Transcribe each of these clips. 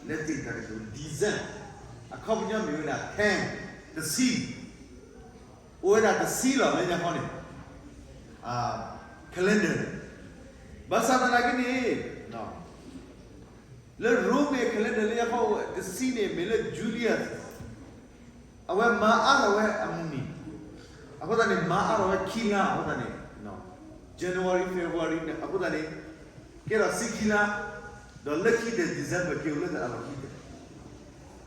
လၢတ့ၢ်တၢ်ကတိၤ December အခီပညီမ့ၢ်ဝဲဒၣ် ten တဆံ, အိၣ်ဝဲဒၣ်တဆံလီၤ လၢညါခီန့ၣ် calendar န့ၣ်. ဘၣ်ဆၣ်သနာ်က့န့ၣ် လၢ Roman calendar လၢညါခီ တဆံန့ၣ် မ့ၢ်လၢ Julius အဝဲမၤအါထီၣ်ဝဲအမုၢ်နံၤ, အဃိသတးန့ၣ် မၤအါထီၣ်ဝဲခံလါ အဃိသတးန့ၣ် January February န့ၣ် အဃိသတးန့ၣ် ကဲထီၣ်ဆံခံလါ, ဒီးလၢခံတ December က့ၤအိၣ်လၢအလီၢ်ခံကတၢၢ်,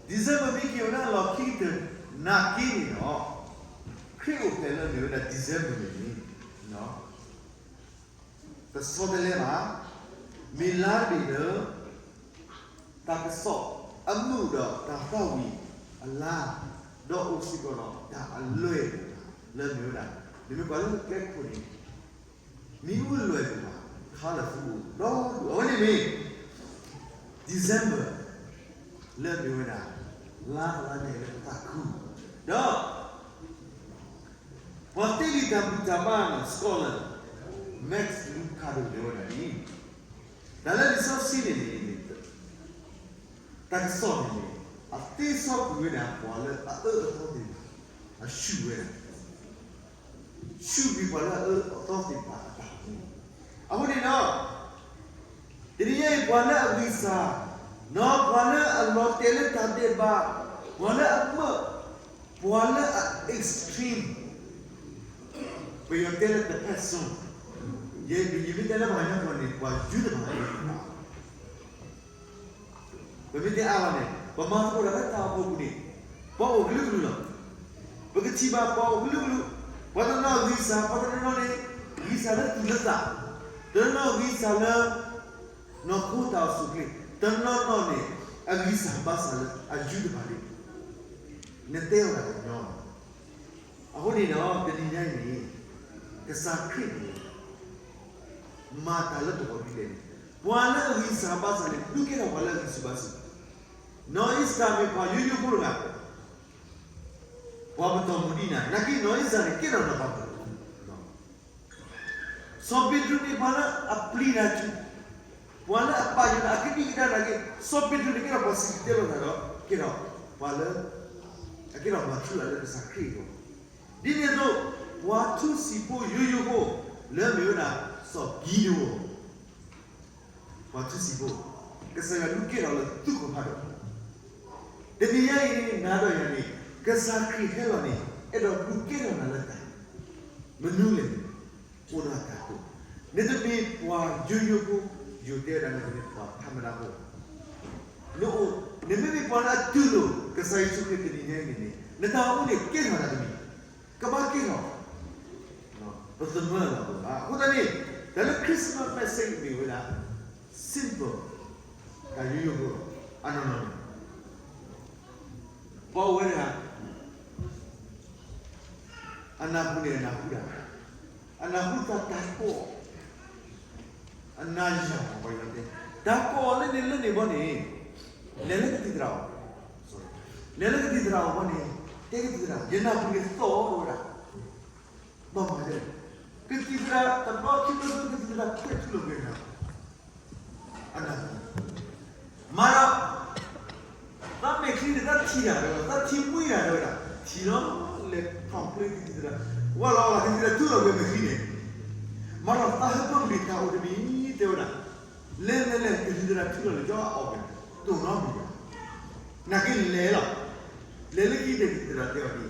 December မ့ၢ်က့ၤအိၣ်လၢအလီၢ်ခံကတၢၢ် နာ်က့န့ၣ်ဒီး ခရံာ်အိၣ်ဖျဲၣ်လၢမ့ၢ်ဝဲဒၣ် December န့ၣ်န့ၣ် တဆီတလဲဘၣ်, မ့ၢ်လါတဘ့ၣ်လၢ တၢ်ကစီၣ်အမုာ်ဒီးတၢ်သးဝံၣ်အလါ, ဒီးအိၣ်စ့ၢ်ကီးဒီးတၢ်အလွဲၢ်လၢမ့ၢ်ဝဲဒၣ် နမ့ၢ်ကွၢ်လၢကျဲခိၣ်န့ၣ် မ့ၣ်အူလွဲၢ်တဖၣ် ခါလၢသူအိၣ်ဒီဒူၣ် အဝဲန့ၣ်မ့ၢ် December လၢမ့ၢ်ဝဲဒၣ် လါတလါန့ၣ်လၢပသးခု, ဒီး ပှၤသ့လံာ်တၢ်ဘူၣ်တၢ်ဘါန့ၣ် scholar Max Lucado တဲဝဲဒၣ်ဒ်အံၤ, တၢ်လၢလံာ်စီဆှံန့ၣ်န့ၣ် တၢ်ကစီၣ်န့ၣ်န့ၣ် အသ့စီကွံာ်ဝဲဒၣ်ပှၤလၢအအၢအသီသ့ၣ်တဖၣ် အဆူၣ်ဝဲဒၣ် ဆူၣ်ကွံာ်ပှၤလၢအအၢအသီသ့ၣ်တဖၣ်အတၢ်အိၣ်မူ, အဃိန့ၣ်ဒီး တနံၤညါအံၤ ပှၤလၢအဂံၢ်စၢ်, ဒီးပှၤလၢအလီၤတဲာ်လၢတၢ်ဒဲးဘး, ပှၤလၢအမၢ, ပှၤလၢအ extreme, ပယီၤတဲလၢ တဖက်စွန်း, ယမ့ၢ်တဲလၢပှၤကညီကျိာ်န့ၣ် ပှၤယူတဖၣ်န့ၣ် ပမ့ၢ်တဲအါလီၤန့ၣ် ပမၤသကိးတၢ်လၢတၢ်အိၣ်ဖှိၣ်ပူၤန့ၣ် ပှၤအိၣ်ကလုာ်ကလုာ်လီၤ. ပကထံၣ်ဘၣ်ပှၤအိၣ်ကလုာ်ကလုာ်, ပှၤတနီၤဂံၢ်စၢ်, ပှၤတနီၤန့ၣ် ဂံၢ်စၢ်လၢသူၣ်လၢသး, တနီၤဂံၢ်စၢ်လၢ နီၢ်ခိတၢ်အိၣ်ဆူၣ်အိၣ်ချ့, တနီၤနီၤန့ၣ် အဂံၢ်စၢ်ဘါစၢ်လၢအယူတဖၣ်န့ၣ် နတဲအီၤတၢ်ကညီလီၤ. အဃိန့ၣ်ဒီး တနံၤညါအံၤန့ၣ် ကစၢ်ခရံာ်န့ၣ် မၤတၢ်လၢပဂီၢ်ဒ်လဲၣ်န့ၣ် ပှၤလၢအဂံၢ်စၢ်ဘါစၢ်န့ၣ် ဒုးကဲထီၣ်ပှၤလၢအဂံၢ်ဆူၣ်ဘါဆူၣ်, နီၢ်အံးစတၢ်မ့ၢ်ပှၤယိယိဖိတဂၤ, ပှၤပတီၢ်မုၢ်ဒံးနၤ, နာ်က့နီၢ်အံးစတၢ်န့ၣ် ကဲထီၣ်နီၢ်ပၤမုၣ် စီၤပ့းတရူးန့ၣ် ပှၤလၢအပျံၤတၢ်ဆူၣ်, ပှၤလၢအပာ်ယိၣ်တၢ်အကဒံကဒါနာ်က့, စီၤပ့းတရူးန့ၣ် ကဲထီၣ်ပှၤစံၣ်တဲၤတဲလီၤတၢ်ဒီး ကဲထီၣ်ပှၤလၢ အကဲထီၣ်ပှၤထူတၢ်လၢကစၢ်ခရံာ်အဂီၢ်, ဒ်န့ၣ်အသိး ပှၤထူစံာ်ဖိယိယိဖိ လၢမ့ၢ်ဝဲဒၣ် စီၤကံးဒဧိၣ် ပှၤထူစံာ်ဖိ, ကစၢ်ယွၤဒုးကဲထီၣ်လၢသုးခိၣ်ဖးဒိၣ်, တနံၤညါအံၤ နၤဒီးယၤန့ၣ် ကစၢ်ခရံာ်ဟဲလီၤန့ၣ် အဲၣ်ဒိးဒုးကဲထီၣ်နၤလၢတၢ် မနုၤလဲၣ်န့ၣ် အိၣ်ဒီးတၢ်တိာ်, နတမ့ၢ်ပှၤယိယိဖိ, ယိၤတဲဝဲဒၣ်နတမ့ၢ်ပှၤထးမတၤဖိ, နအိၣ်, နမ့မ့ၢ်ပှၤလၢအတူၢ်လိာ် ကစၢ်ယ့ၣ်ၡူးခရံာ်တနံၤညါအံၤန့ၣ်န့ၣ် နတၢ်အိၣ်မူန့ၣ်ကဲထီၣ်တၢ်တမံၤ, ကဘၣ်ကဲထီၣ် ပသမၢလီၤဘၣ်. အဃိသတးန့ၣ် တၢ်လၢ Christmas message မ့ၢ်ဝဲဒၣ် simple, တၢ်ယိယိဖိလီၤ. အနီၢ်နီၢ်န့ၣ် ပှၤအိၣ်ဝဲဒၣ် အနၢ်ဟူန့ၣ် အနၢ်ဟူဒၣ်, အနၢ်ဟူသးတၢ်ကိး, အနၢ်ယၢ်ပှၤယွၤတဲ, တၢ်ကိးအီၤလၢန့ၣ်လၢန့ၣ်ဘီန့ၣ်, လဲၤလၢကသံၣ်သရၣ်အအိၣ်, လဲၤလၢကသံၣ်သရၣ်အအိၣ်ဘီန့ၣ်, တဲကသံၣ်သရၣ် ယနၢ်ပူၤန့ၣ်သီၣ်ဝဲဒၣ် ဘၣ်မၤလဲၣ်, ကသံၣ်သရၣ်တဘျီခံဘျီ ကသံၣ်သရၣ်ခွဲးထူလီၤက့ၤနၤ, အနၢ်ဟူ, မၤဒီး သးမဲာ်ချံန့ၣ် သးထံၣ်တၢ်ဝဲဒၣ်, သးထံၣ်မှံတၢ်ဝဲဒၣ်, ထံၣ်လီၤ, လဲၤထီၣ်ဖျ့ကသံၣ်သရၣ်, ဝဲလီၤလီၤ ကသံၣ်သရၣ်ထူလီၤက့ၤမဲာ်ချံန့ၣ်, မၤဒီးသးဟၢဖၢမုၢ်န့ၣ် တၢ်အိၣ်တမံၤတဲဝဲဒၣ်, လဲၤလဲၤလဲၤ ကသံၣ်သရၣ်ထူလီၤလၢကၠီအီၣ်က့ၤ, တိၢ်နီတမံၤဘၣ်, နာ်က့လဲၤလီၤ, လဲၤလၢခံန့ၣ် ကသံၣ်သရၣ်တဲအီၤဒ်အံၤ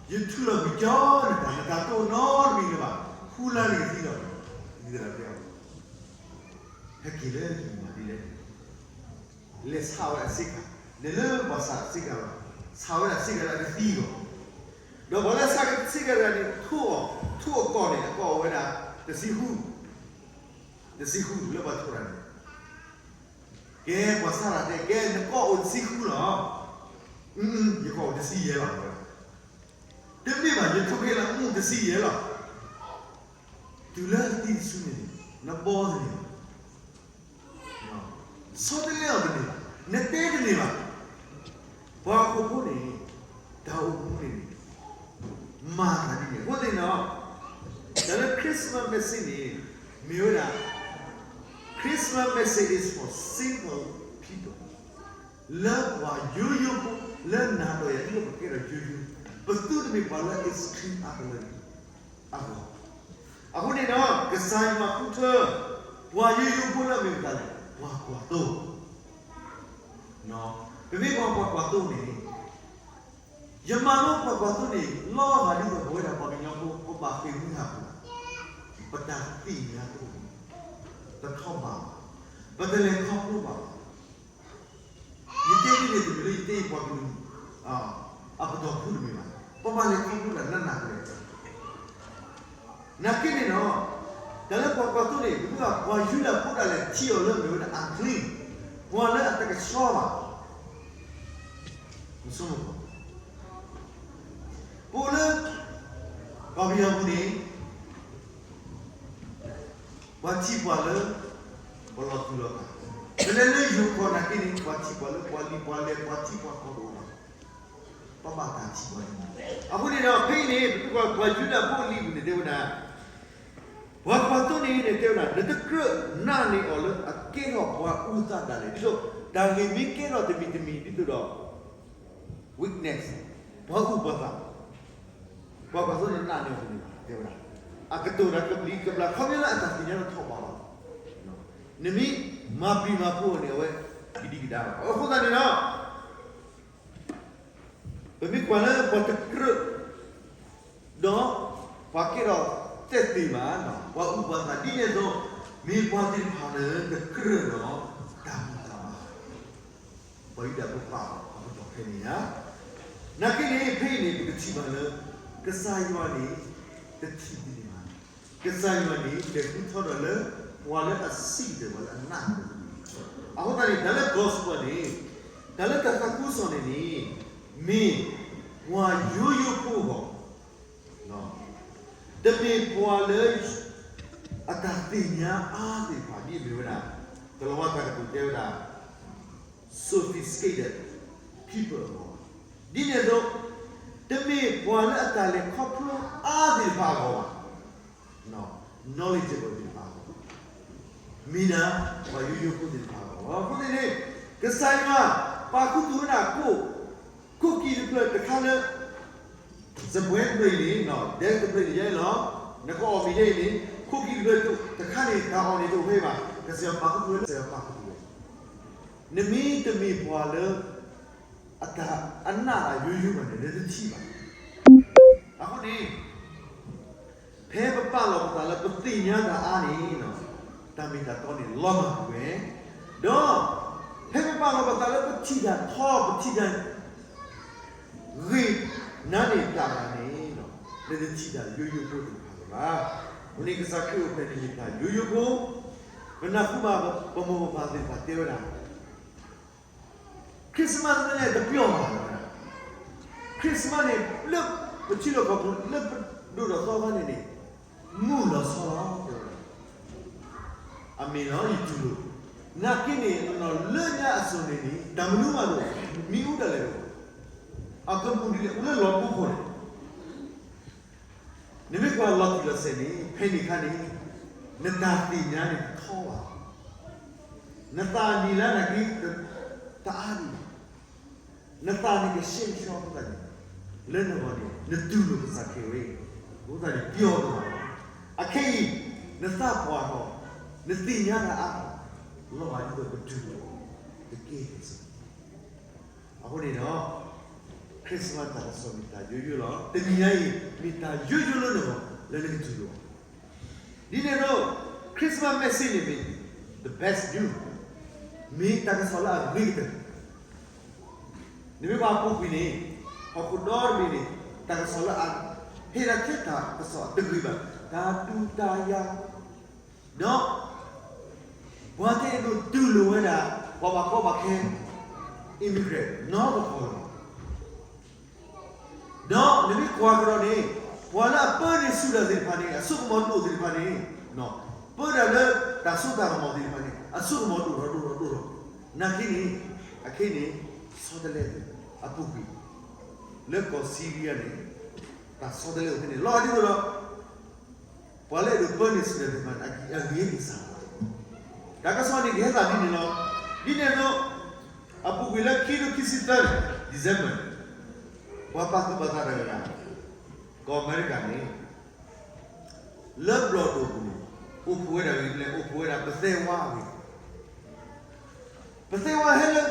ယထူလီၤက့ၤကၠီနတၢ်, နတၢ်တအိၣ်နီတမံၤလၢၤဘၣ်, ဃူလါန့ၣ်ကသံလီၤ, ကသံၣ်သရၣ်တဲအီၤ, ဟဲက့ၤလၢဟံၣ်မးဒ်လဲၣ်, လဲၤဆါဝဲဒၣ်ဆ့ကၤ, လဲၤလၢဘၣ်ဆၣ်ဆ့ကၤလီၤ, ဆါဝဲဒၣ်ဆ့ကၤလၢအကသံအဂီၢ်, ဒီးပှၤလၢဆါဆ့ကၤတဂၤန့ၣ် ထိၣ်အီၤ, ထိၣ်အကိာ်န့ၣ် အကိာ်ဝဲဒၣ် တဆံဃု, တဆံဃုလၢပှၤထိၣ်တၢ်န့ၣ် ကဲပှၤဆါတၢ်တဲ ကဲနကိာ်အိၣ်တဆံဃုလီၤ, ယကိာ်အိၣ်တဆံယဲၢ်လီၤ, တမ့ၢ်ဘၣ် ယထိၣ်က့ၤလၢအမူတဆံယဲၢ်လီၤ, တုၤလၢအသံတဆူန့ၣ်န့ၣ် နဘီတန့ၢ်ဘၣ်, ဆီတလဲအီၤတန့ၢ်ဘၣ်, နတဲတန့ၢ်ဘၣ်, ပှၤဟီၣ်ခိၣ်ဖိန့ၣ် တၢ်အိၣ်မူန့ၣ်န့ၣ် မၤသးဒ်န့ၣ် အဃိသတးန့ၣ်ဒီး တၢ်လၢ Christmas message န့ၣ် မ့ၢ်ဝဲဒၣ် Christmas message is for simple people. လၢပှၤယိယိဖိလၢနၤဒီးယၤ ဒ်သိးပကဲထီၣ်ယိယိ, ပသုတမ့ၢ်ပှၤလၢ extreme အါတလၢအဂီၢ်. အဃိန့ၣ်ဒီး ကစၢ်ယွၤဃုထၢ ပှၤယိယိဖိလၢအမ့ၢ်မတၤလဲၣ်, ပှၤကွၢ်သိ. ပမ့ၢ်ပှၤကွၢ်သိန့ၣ် ယမၤလိပှၤကွၢ်သိန့ၣ် လီၤဂာ်ဒ်သိးပဝဲဒၣ်ပှၤကညီဖိ ပဘၣ်ဃ့ၢ်မှံဟးဖျိး, ပတၢ်သ့ၣ်ညါတအိၣ်ဘၣ်, ပထီၣ်ဘၣ်ဘၣ်, ပတလဲၤခီဖျိဘၣ်ဘၣ်. ယတဲဒ်န့ၣ်တမ့ၢ်လၢယတဲယပှၤကလုာ် အပတီၢ်ဖုတမ့ၢ်ဘၣ်, ပဘၣ်လဲၤခီဖျိတၢ်နးနးကလဲာ် နာ်က့န့ၣ်ဒီး တၢ်လၢပှၤကွၢ်သိန့ၣ် ပမ့ၢ်ဘၣ်ပှၤယူဒၤဖိဒၣ်လဲာ်ထံၣ်အီၤလၢမ့ၢ်ဝဲဒၣ် unclean, ပှၤလၢအတကဆှီဘၣ်. ပအိၣ်လၢ ကီၢ်ပယီၤပူၤန့ၣ် ပှၤထံၣ်ပှၤလၢ ပလီၤသူၣ်လီၤသး, ပလဲၤလၢယိၤကီၢ်နာ်က့န့ၣ် ပှၤထံၣ်ပှၤလၢပှၤလံၤပှၤလဲၢ် ပှၤထံၣ်ပှၤကီၢ်တအိၣ်ဘၣ်, ပဘၣ်တၢ်ထံၣ်ပှၤန့ၣ်. အဃိန့ၣ်ဒီး ဖဲအံၤန့ၣ် ပမ့ၢ်ကွၢ်ပှၤယူဒၤဖိအလံာ်ပူၤန့ၣ်တဲဝဲဒၣ် ပှၤကွၢ်သိန့ၣ်န့ၣ်တဲဝဲဒၣ် နတကြၢးနာ်န့ၢ်အီၤလၢအကဲထီၣ်ပှၤအူသးဒၣ်လဲာ်, ဒ်သိးတၢ်ဂ့ၢ်မ့ၢ်ကဲထီၣ်တမံၤတမံၤဒ်သိးဒီး weakness, ပှၤအူပှၤသး, ပှၤကွၢ်သိန့ၣ်နာ်န့ၢ်အီၤတန့ၢ်ဘၣ် တဲဝဲဒၣ်, အကတိၤတၢ်ကဘျံးကဘျၣ် ခီဖျိလၢအတၢ်သ့ၣ်ညါတထီၣ်ဘးလီၤ. နမ့ၢ်မၤပျံၤမၤဖုးအီၤန့ၣ် အဝဲကဒံကဒါလီၤ. အဃိသတးန့ၣ်ဒီး ပမ့ၢ်ကွၢ်လၢပှၤတကြၢး ဒီးပှၤကဲထီၣ်သဲသ့ၣ်မး, ပှၤအူပှၤသးဒ်န့ၣ်အသိး, မ့ၢ်ပှၤသ့ၣ်တဖၣ်လၢတကြၢးဒီးတၢ်ဘူၣ်တၢ်ဘါ, ပှၤယူဒၤဖိပာ်အီၤအပတီၢ်ဖဲန့ၣ်ဧါ. နာ်က့န့ၣ် ဖဲအံၤန့ၣ် ပကထံၣ်ဘၣ်လၢ ကစၢ်ယွၤန့ၣ် တထံၣ်ဒ်န့ၣ်ဘၣ်. ကစၢ်ယွၤန့ၣ် လဲၤဃုထၢထီၣ်လၢ ပှၤလၢအဆံးကတၢၢ် ပှၤလၢအနးကတၢၢ်. အဃိသတးန့ၣ် တၢ်လၢ gospel န့ၣ် တၢ်လၢတၢ်သးခုကစီၣ်န့ၣ်န့ၣ် မ့ၢ်ပှၤယိယိဖိအဂီၢ်, တမ့ၢ်ပှၤလၢ အတၢ်သ့ၣ်ညါအါသ့ၣ်တဖၣ် ဒ်အမ့ၢ်ဝဲဒၣ် တလီၤဝါတၢ်ကတိၤတဲဝဲဒၣ် sophisticated people အဂီၢ်, ဒ်န့ၣ်အသိး တမ့ၢ်ပှၤလၢအတၢ်လဲၤခီဖျိအါသ့ၣ်တဖၣ်အဂီၢ်ဘၣ်, knowledgeable သ့ၣ်တဖၣ်အဂီၢ်, မ့ၢ်ဒၣ်ပှၤယိယိဖိသ့ၣ်တဖၣ်အဂီၢ်. အဃိသတးန့ၣ် ကစၢ်ယွၤပာ်ခူသူၣ်ဝဲဒၣ် ခိၣ်ကံၢ်တဖျၢၣ်တခါလၢ စပွဲတဖျၢၣ်အံၤန့ၣ် ဒဲတဖျၢၣ်အံၤန့ၣ် ယဲလီၤ, နကအီၣ်မ့ၤယဲအံၤန့ၣ် ခိၣ်ကံၢ်တဖျၢၣ်တခါန့ၣ် တၢ်အီၣ်န့ၣ်တအိၣ်ဖဲအံၤဘၣ်. ကစၢ်ယွၤပာ်ခူသူၣ်ဝဲလၢ ကစၢ်ယွၤပာ်ခူသူၣ်ဝဲ, နမ့ၢ်တမ့ၢ်ပှၤလၢ အတၢ်အနးတၢ်ယိယိဘၣ်န့ၣ် နတထံၣ်ဘၣ်. အဃိန့ၣ် ဖဲပပာ်လီၤပသးလၢပသ့ၣ်ညါတၢ်အါန့ၣ် တၢ်မ့ၢ်တၢ်တီန့ၣ် လီၤမၢ်ကွံာ်ဝဲ, ဒီး ဖဲပပာ်လီၤပသးလၢပထံၣ်တၢ်ထီ ပထံၣ်တၢ်ဂ့ၤ နၤန့ၣ်တၢ်ဂၤန့ၣ် နတထံၣ်တၢ်ယိယိဖိသ့ၣ်တဖၣ်လၢၤဘၣ်. အဃိန့ၣ်ကစၢ်ခရံာ်အိၣ်ဖျဲၣ်န့ၣ်မ့ၢ်တၢ်ယိယိဖိ, ပနၢ်ဟူဘၣ်ပမိၢ်ပပၢ်သ့ၣ်တဖၣ်တဲဝဲဒၣ် Christmas န့ၣ်တပျီဘၣ်, Christmas န့ၣ် လၢပထံလီၢ်ကီၢ်ပူၤ လၢပဒိၣ်ထီၣ်သီခါန့ၣ်န့ၣ် မုၢ်လီၤဆီလီၤတဲဝဲဒၣ်, အမ့ၢ်လီၤယတူၢ်လိာ်, နာ်က့န့ၣ် လၢညါအစိၤန့ၣ်န့ၣ် တၢ်မနုၤမးတအိၣ်, မ့ၣ်အူဒၣ်လဲာ်တအိၣ်, အကမူၣ်ဒ်လဲၣ် အိၣ်လၢလီၤပူၤခိၣ်န့ၣ် နမ့ၢ်ကွၢ်လီၤတံၢ်လီၤဆဲးန့ၣ် ဖဲန့ၣ်အခါန့ၣ် နတၢ်သ့ၣ်ညါန့ၣ်တထီဘၣ်, နသးနံၣ်လၢနက့ တအါဒံးဘၣ်, နသးန့ၣ်ကဆှဲကဆှီအဃိသတးန့ၣ် လၢနဂီၢ်န့ၣ် နတူၢ်လိာ်ကစၢ်ခရံာ်ဝဲအံၤ, အဃိသတးန့ၣ် ပျီတအိၣ်ဘၣ်. အခဲအံၤ နသးပှၢ်ထီၣ်, နသ့ၣ်ညါတၢ်အါထီၣ်, လီၤဂာ်ဒ်သိးပတူၢ်လိာ် ကကဲထီၣ်စ့ၢ်ကီး အဃိန့ၣ်ဒီး Christmas တၢ်ကစီၣ်မ့ၢ်တၢ်ယိယိလီၤ. တနံၤညါအံၤ မ့ၢ်တၢ်ယိယိလၢနဂီၢ် လၢနကတူၢ်လိာ်အီၤ. ဒ်န့ၣ်အသိး Christmas message န့ၣ်မ့ၢ် the best news, မ့ၢ်တၢ်ကစီၣ်လၢအဂ့ၤကတၢၢ်. နမ့ၢ်ဘၣ်ပူၤကွံာ်န့ၣ် ဟီၣ်ခိၣ်ဒီတဘ့ၣ်န့ၣ် တၢ်ကစီၣ်လၢအ ဟ့ၣ်ဒၣ်ထဲတၢ်ကစီၣ်တဂ့ၤဘၣ်, တၢ်ဒုးတၢ်ယၤ ဒီး ပှၤတအဲၣ်ဒိးတူၢ်လိာ်ဝဲဒၣ် ပှၤဘၣ်ကီဘၣ်ခဲ immigrant နီတဂၤလၢၤဘၣ်. ဒီးနမ့ၢ်ကွၢ်ကဒီးန့ၣ် ပှၤလၢအပၢန့ၢ်ဆူၣ်တၢ်သ့ၣ်တဖၣ်န့ၣ် အစိကမီၤဒိၣ်သ့ၣ်တဖၣ်န့ၣ်, ပၢတၢ်လၢတၢ်စိတၢ်ကမီၤသ့ၣ်တဖၣ်န့ၣ် အစိကမီၤဒိၣ်ထီၣ်ဒိၣ်ထီၣ်ဒိၣ်ထီၣ်, နာ်က့န့ၣ် အခဲအံၤန့ၣ် ဆီတလဲအပူၤကွံာ် လၢကီၢ် Syria န့ၣ် တၢ်ဆီတလဲအိၣ်ဖဲန့ၣ် လီၤဒ်သိးဒီး ပှၤလၢအဲၣ်ဒိးပၢန့ၢ်ဆူၣ်တၢ်သ့ၣ်တဖၣ်န့ၣ် အဂံၢ်စၢ်ဘၣ်. တၢ်ကစီၣ်န့ၣ်ကဟဲသးဒ်န့ၣ်လီၤ. ဒ်န့ၣ်အသိး ဝံၤလၢခံကထိခံဆံသၢန့ၣ် December န့ၣ် ပှၤပာ်သူၣ်ပာ်သးတဂၤဂၤ ကီၢ်အမဲရကၤန့ၣ် လၢဘျီၣ်ဒိၣ်ပူၤန့ၣ် အိၣ်ဖှိၣ်ဝဲဒၣ်ဂ့ၤဖျဲၣ် အိၣ်ဖှိၣ်ဝဲဒၣ်ပသဲဝါအဂ့ၢ် ပသဲဝါဟဲလၢ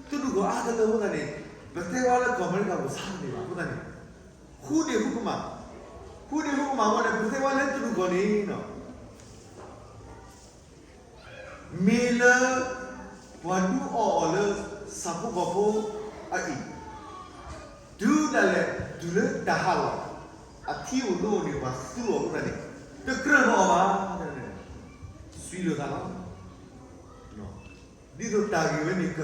သုးဒူၣ်ကီၢ်အါတလၢအဃိသတးန့ၣ် ပသဲဝါလၢကီၢ်အမဲရကၤပူၤဆါတန့ၢ်ဘၣ်အဃိသတးန့ၣ် ဃုဒ့ၣ်ဟူကမၣ်, ဃုဒ့ၣ်ဟူကမၣ်ဝဲန့ၣ် ပသဲဝါလၢသုးဒူၣ်ကီၢ်န့ၣ် မ့ၢ်လၢ ပှၤဒုးအီၣ်အီၤလၢ ဆၣ်ဖိကီၢ်ဖိအအံၤ တုၤဒၣ်လဲာ်တုၤလၢတၢ်ဟးလီၤ အထံအိၣ်နိအိၣ်န့ၣ် ပှၤသူအီၤအဃိသတးန့ၣ် တကြၢးဘၣ်အီၤဘၣ် စံးလိာ်သးလီၤ. ဒ်သိးတၢ်ဂ့ၢ်ဝဲန့ၣ်က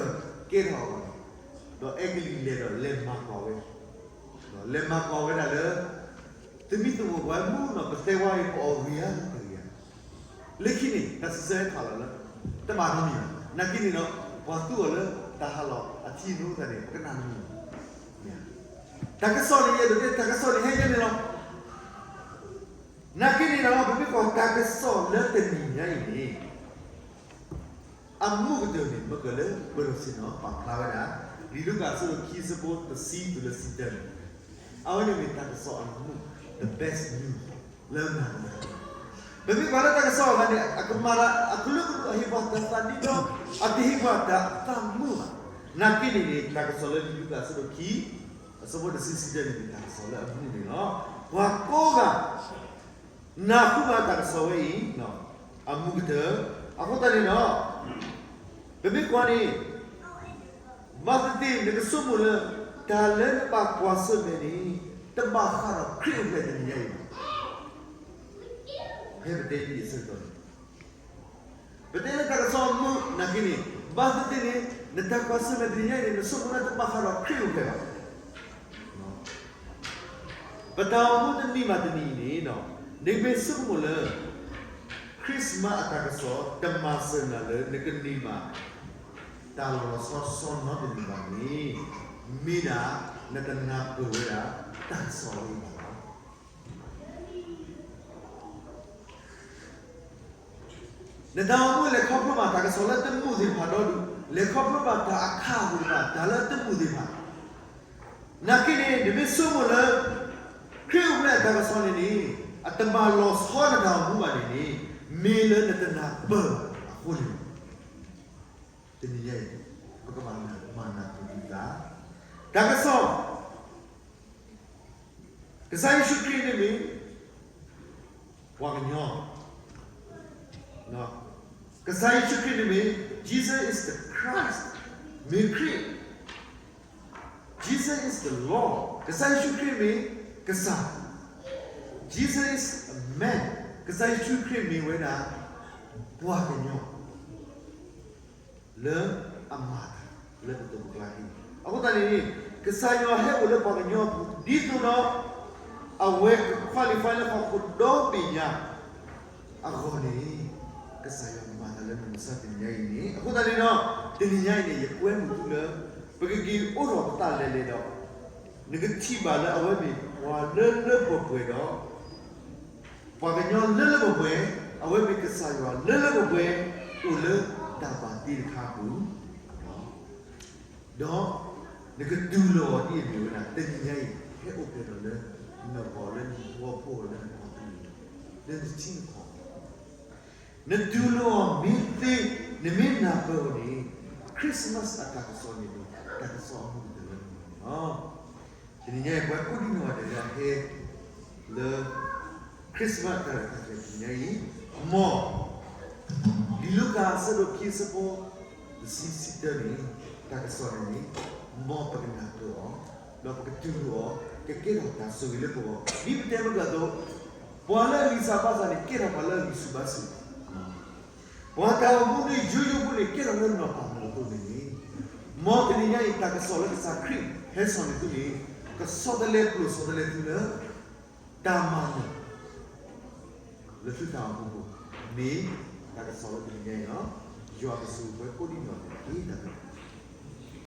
ကဲထီၣ်အဂီၢ်န့ၣ် ဒီးအဲကလံးလဲၤဒီးလဲၤမၤကွၢ်ဝဲ, ဒီးလဲၤမၤကွၢ်ဝဲဒၣ်လၢ သမံသမိးပှၤမူနီၢ်ပသဲဝါအံၤ ပအီၣ်ဂ့ၤဧါတဂ့ၤဧါ. လၢခံန့ၣ် တၢ်စံးဆၢဟဲထီၣ်လီၤလၢ တဘၣ်နီတမံၤဘၣ်. နာ်က့န့ၣ်ဒီး ပှၤသူအီၤလၢတၢ်ဟးလီၤအထံအနိအဃိသတးန့ၣ် ပကနၣ်တမံၤဘၣ်. တၢ်ကစီၣ်န့ၣ် ယအဲၣ်ဒိးတဲ တၢ်ကစီၣ်န့ၣ်ဟဲယဲန့ၣ်လီၤ. နာ်က့န့ၣ်ဒီး ပမ့ၢ်ကွၢ်တၢ်ကစီၣ်လၢတနံၤညါအံၤန့ၣ် အမူကတၢၢ်န့ၣ် မ့ၢ်ကလၢပၢၤလီၢ်ဆ့ၣ်နီၤပာ်ဖျါဝဲဒၣ် လံာ်လူၤကၣ်အဆၢဒိၣ်ခံ အဆၢဖိတဆံတုၤလၢတဆံတၢန့ၣ်, အဝဲန့ၣ်မ့ၢ်တၢ်ကစီၣ်အမူ the best news လၢနၤလၢ ပမ့ၢ်ကွၢ်လၢတၢ်ကစီၣ်အဂၤန့ၣ် အကမၤတၢ်အကလုာ်ကလုာ် အဟ့ၣ်ပှၤတၢ်သးဒ့ဒီး အတဟ့ၣ်ပှၤတၢ်သးမုာ်ဘၣ်. နာ်က့န့ၣ်န့ၣ် တၢ်ကစီၣ်လၢလံာ်လူၤကၣ်အဆၢဒိၣ်ခံ အဆၢဖိတဆံ တဆံတၢန့ၣ် မ့ၢ်တၢ်ကစီၣ်လၢအမူန့ၣ်လီၤ. ပှၤကိးဂၤ နၢ်ဟူဘၣ်တၢ်ကစီၣ်ဝဲအံၤ အမူကတၢၢ်, အဃိသတးန့ၣ်ဒီး ပမ့ၢ်ကွၢ်န့ၣ် ဘၣ်သ့ၣ်သ့ၣ်နကဆိကမိၣ်လၢ တၢ်လၢနဘၣ်ကွၢ်ဆၢၣ်မဲာ်န့ၣ် တဘၣ်ဃးဒီးခရံာ်အိၣ်ဖျဲၣ်တနံၤညါအံၤဘၣ်. ဖဲပတဲဒ်အံၤအဆၢကတီၢ်န့ၣ် ပတဲလၢတၢ်ကစီၣ်အမူနာ်က့န့ၣ် ဘၣ်သ့ၣ်သ့ၣ်န့ၣ် နတၢ်ကွၢ်ဆၢၣ်မဲာ်တနံၤညါအံၤန့ၣ် နဆိကမိၣ်လၢတဘၣ်ဃးဒီးခရံာ်အိၣ်ဖျဲၣ်ဘၣ်. ပတၢ်အိၣ်မူတနံၤဘၣ်တနံၤအံၤန့ၣ် နမ့ၢ်ဆိကမိၣ်လၢ Christmas အတၢ်ကစီၣ် တမၤစၢၤနၤလၢနကန့ၢ်ဘၣ် တၢ်လီၤဆီဆီနီတမံၤဘၣ်န့ၣ် မ့ၢ်ဒၣ်နတနၢ်ပၢၢ်ဝဲဒၣ် တၢ်ကစီၣ်ဝဲအံၤဘၣ်လီၤ. နတၢ်အိၣ်မူလဲၤခီဖျိဘၣ်တၢ်ကစီၣ်လၢတမုာ်သ့ၣ်တဖၣ်ဒီဒူၣ်, လဲၤခီဖျိဘၣ်တၢ်အခးသ့ၣ်တဖၣ် တၢ်လၢတမုာ်သ့ၣ်တဖၣ်, နာ်က့န့ၣ် နမ့ၢ်ဆိကမိၣ်လၢ ခရံာ်အိၣ်ဖျဲၣ်အတၢ်ကစီၣ်န့ၣ်န့ၣ် အတမၤလီၤဆီနတၢ်အိၣ်မူဘၣ်န့ၣ်န့ၣ် မ့ၢ်လၢနတနၢ်ပၢၢ်အဃိန့ၣ်လီၤ. တနံၤညါအံၤ ပကဘၣ်မၤနၢ်ပၢၢ်ဒံးသး တၢ်ကစီၣ် ကစၢ်ယ့ၣ်ၡူးခရံာ်န့ၣ်မ့ၢ် ပှၤကညီ, ကစၢ်ယ့ၣ်ၡူးခရံာ်န့ၣ်မ့ၢ် Jesus is the Christ, မ့ၢ်ခရံာ်, Jesus is the Lord, ကစၢ်ယ့ၣ်ၡူးခရံာ်မ့ၢ်ကစၢ်, Jesus is a man, ကစၢ်ယ့ၣ်ၡူးခရံာ်မ့ၢ်ဝဲဒၣ် ပှၤကညီ လၢအမၤတၢ်လၢပသိးပကျါန့ၣ်, အဃိသတးန့ၣ် ကစၢ်ယွၤဟဲအိၣ်လၢပှၤကညီအပူၤ ဒ်သိးဒီး အဝဲက qualify လၢဟီၣ်ခိၣ်ဒီဘ့ၣ်ညါအဂီၢ်န့ၣ် ကစၢ်ယွၤမၤတၢ်လၢမုၢ်မဆါတနံၤညါအံၤန့ၣ်, အဃိသတးန့ၣ်ဒီး တနံၤညါအံၤန့ၣ် ယကွဲမုာ်သုလၢ ပကက့ၤအိးထီၣ်ပသးလဲၤလဲၤဒီး နကထံၣ်ဘၣ်လၢအဝဲမ့ၢ်ပှၤလၢလၢပှဲၤပှဲၤဒီး ပှၤကညီလၢလၢပှဲၤပှဲၤ, အဝဲမ့ၢ်ကစၢ်ယွၤလၢလၢပှဲၤပှဲၤ အိၣ်လၢတၢ်ဘၣ်တ့တခါအပူၤ, ဒီးနကတူၢ်လိာ်အီၤဒ်အမ့ၢ်ဝဲဒၣ် တနံၤညါအံၤ ဟဲအိၣ်ဖျဲၣ်ထီၣ်လၢ နဂီၢ်လၢနဟံၣ်ဖိဃီဖိ လၢနကီၢ်သူလ့ၤ လၢနထံနကီၢ် နတူၢ်လိာ်အီၤမ့ၢ်သ့, နမ့ၢ်နၢ်ပၢၢ်အီၤန့ၣ် Christmas အတၢ်ကစီၣ်န့ၣ်မ့ၢ် တၢ်ကစီၣ်အမုာ်ကတၢၢ်လၢနဂီၢ်န့ၣ်လီၤ. တနံၤညါအံၤ ပှၤကိးဒံနီၢ်ဂၤဒဲးလၢအဟဲလၢ Christmas တၢ်ရဲၣ်တၢ်ကျဲၤတနံၤညါအံၤ, မ် လံာ်လူၤကၣ်အဆၢဒိၣ်ခံ အဆၢဖိ တဆံ တဆံတၢန့ၣ် တၢ်ကစီၣ်န့ၣ်န့ၣ် မ်ပကနၢ်ပၢၢ်အီၤ, ဒီးပကတူၢ်လိာ်အီၤ ကကဲထီၣ်တၢ်ဆိၣ်ဂ့ၤလၢပဂီၢ်, ဒ်ပတဲမုၢ်ကၢ်သိး, ပှၤလၢအဂံၢ်စၢ်ဘါစၢ်န့ၣ် ကဲထီၣ်ပှၤလၢအဂံၢ်ဆူၣ်ဘါဆူၣ်, ပှၤတၢ်အိၣ်မူန့ၣ် ယိယိဖိန့ၣ် ကဲထီၣ်လၢနီၢ်ပၢ်မုၢ်အသိးန့ၣ်န့ၣ်, မ်တနံၤညါအံၤ တၢ်ကစီၣ်လၢကစၢ်ခရံာ်ဟဲစိာ်န့ၢ်သုန့ၣ် ကဆီတလဲပျိၢ်ဆီတလဲသုလၢ တၢ်မၤနၢၤ လၢသုတၢ်အိၣ်မူအပူၤ, မ့ၢ်တၢ်ကစီၣ်လၢတနံၤညါအံၤလီၤ. ယွၤကဆိၣ်ဂ့ၤပှၤကိးဒံနီၢ်ဂၤဒဲးတက့ၢ်.